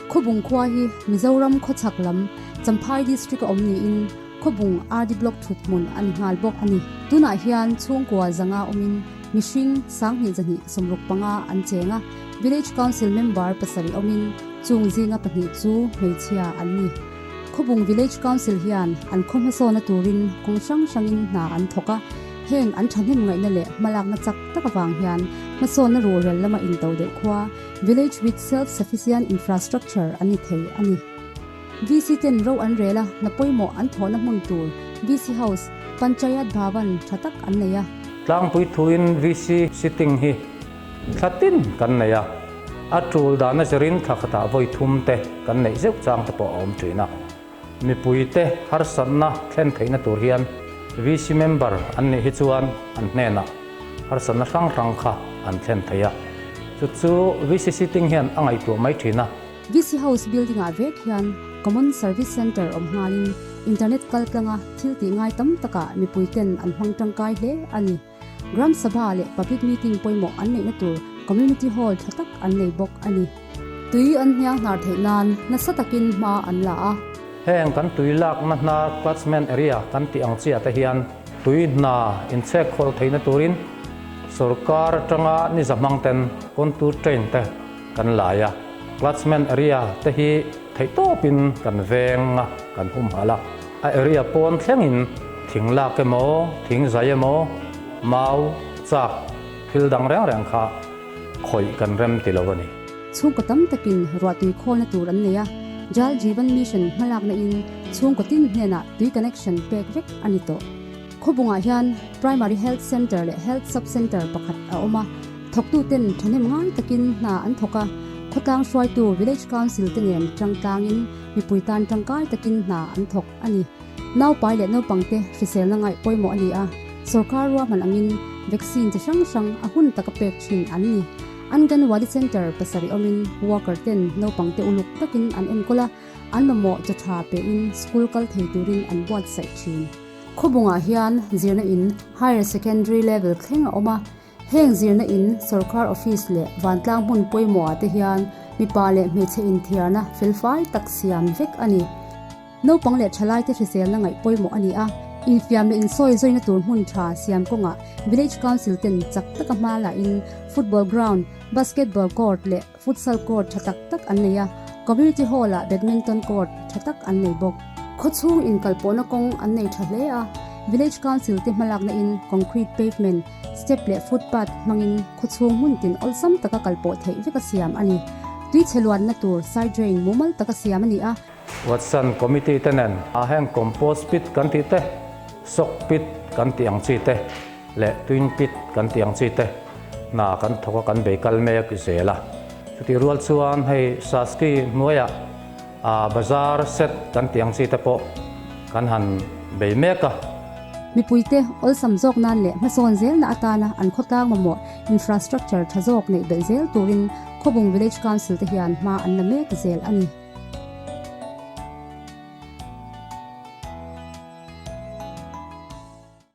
Khawbung khua hi Mizoram khawchhak lam Champhai District a awm niin Khawbung RD Block thuthmun a ni nghal bawk a ni. Tunah hian chhungkua zanga awmin mihring 2265 an cheng a, Village Council member pasarih awmin chung zinga pahnih chu hmeichhia an ni. Khawbung Village Council hian an khaw hmasawna turin kawng hrang hrangin hna an thawk a, heng an thahnem ngaihna leh hmalakna chak tak avang hian hmasawnna ruhrel lama into deuh khua Village with Self-Sufficient Infrastructure an ni thei a ni. VC ten ro an rel a, hna pawimawh an thawhna hmun tur VC House, Panchayat Bhavan tha tak an nei a. Tlangpui thuin VC sitting hi thla tin kan nei a, a tul dahna zirin thla khatah vawi thum te kan neih zeuh chang te pawh a awm thin a. Mipuite harsatna thlen theihna tur hian VC member an nih hi chuan an hnenah harsatna hrang hrang kha an thlen thei a, chu chu VC sitting hian a ngaihtuah mai thin a. VC House building ah vek hian Common Service Centre awm nghalin internet kal tlanga thil tih ngai tam takah mipui ten an hmang tangkai hle a ni. Gram Sabha leh Public Meeting pawimawh an neihna tur Community Hall tha tak an nei bawk a ni. Tui an hniang hnar theih nan nasa takin hma an la a. Heng kan tui lakna hnar catchment area kan tih ang chiah te hian tui hna inchhek khawl theihna turin sorkar atanga ni za hmang ten contour train te kan lai a, catchment area te hi theihtawpin kan veng a, kan humhalh a, a area pawn thlengin thing lak emaw, thing zai emaw, mau, chak, thil dang reng reng kha khawih kan rem ti lo a ni. Chhungkaw tam takin ruahtui khawlna tur an nei a, Jal Jeevan Mission hmalakna in chhungkaw tin hnenah tui connection pek vek a ni tawh. Khawbungah hian Primary Health Centre leh Health Sub Centre pakhat a awm a, thawktuten thahnem ngai takin hna an thawk a, khawtlang hruaitu Village Council te nen tangtlangin mipui tan tangkai takin hna an thawk a ni. Naupai leh naupangte hriselna ngaih pawimawh a ni a, sorkar ruahman angin vaccine chi hrang hrang a hun taka pek thin an ni. Anganwadi Centre pasarih awmin worker ten naupangte uluk takin an enkawl a, an mamawh chaw tha pehin school kal thei turin an buatsaih thin. Khawbungah hian zirna in Higher Secondary level thleng a awm a, heng zirna in sorkar office leh vantlang hmun pawimawhah te hian mipa leh hmeichhe inthiarna felfai tak siam vek a ni. Naupang leh thalaite hriselna ngaih pawimawh a ni a, infiam leh insawi zawina tur hmun tha siam kawngah Village Council ten chak taka hma lahin football ground, basketball court leh Futsal court tha tak tak an nei a, community hall ah badminton court tha tak an nei bawk. Khawchhung inkalpawhna kawng an nei tha hle a, village council te hmalakna in concrete pavement, step leh footpath hmangin khawchhung hmun tin awlsam taka kalpawh theih vek a siam a ni. Tuichhe luanna tur side drain mumal taka siam a ni a. Watson committee te nen a heng compost pit kan tih te, sock pit kan tih ang chi te leh twin pit kan tih ang chi te hna kan thawk a kan bei kal mek zel a. Chutih rual chuan hei Saski hnuaiah ah bazar set kan tih ang chi te pawh kan han bei mek a. Mipuite awlsam zawk nan leh hmasawn zelna atana an khawtlang mamawh infrastructure tha zawk neih belh zel turin Khawbung Village Council te hian hma an la mek zel a ni.